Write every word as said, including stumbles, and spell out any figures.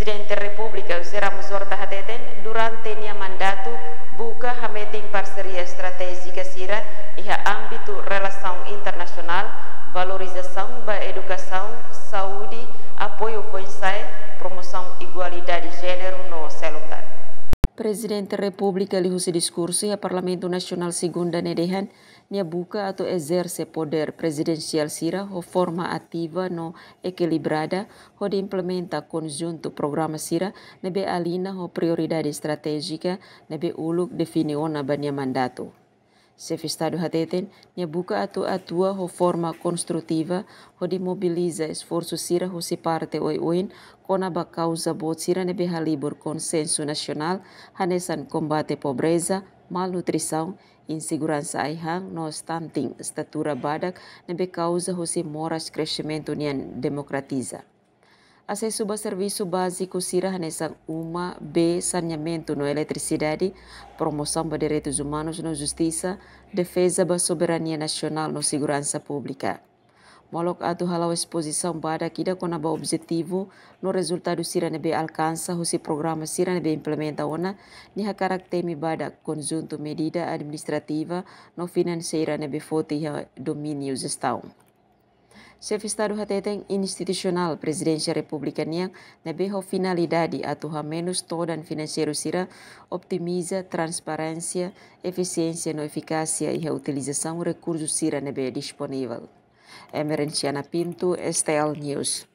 Prezidente Repúblika José Ramos Horta hateten, durante nia mandatu, buka hametin parseria estratéjika sira iha ámbitu relasaun internasionál, valorizasaun ba edukasaun, saúde, apoiu foin-sa'e, promosaun igualdade jéneru no seluk tan. Prezidente Repúblika liuhusi diskursu iha Parlamentu Nasionál Segunda ne'e dehan, nia buka atu ezerse podér prezidensiál sira ho forma ativa no ekilibrada, hodi implementa konjuntu programa sira ne'ebé aliña ho prioridade estratéjika ne'ebé uluk define ona ba nia mandatu. Xefe Estadu hateten, nia buka atu atua ho forma konstrutiva, hodi mobiliza esforsu sira husi parte oioin, kona-ba kauza boot sira ne'ebé halibur konsensu nasionál, hanesan kombate pobreza, malnutrisaun, inseguransa ai-han no stunting, estatura badak, ne'ebé kauza husi moras kresimentu nian demografia. Asesu ba servisu báziku sira hanesan uma, bee, saneamentu no eletrisidade, promosaun ba direitus umanus no justisa, defeza ba soberania nasionál no seguransa públika. Molok atu hala'o espozisaun badak ida kona-ba objetivu no rezultadu sira ne'ebé alkansa husi programa sira ne'ebé implementa ona, nia hakarak temi badak konjuntu medida administrativa no finanseira ne'ebé foti iha domíniu jestaun. Xefe Estadu hateten, institusionál Prezidénsia Repúblika nian ne'ebé ho finalidade atu hamenus todan finanseiru sira, otimiza transparénsia, efisiénsia no efikásia iha utilizasaun rekursu sira ne'ebé disponivel. Emerenciana Pinto, S T L News.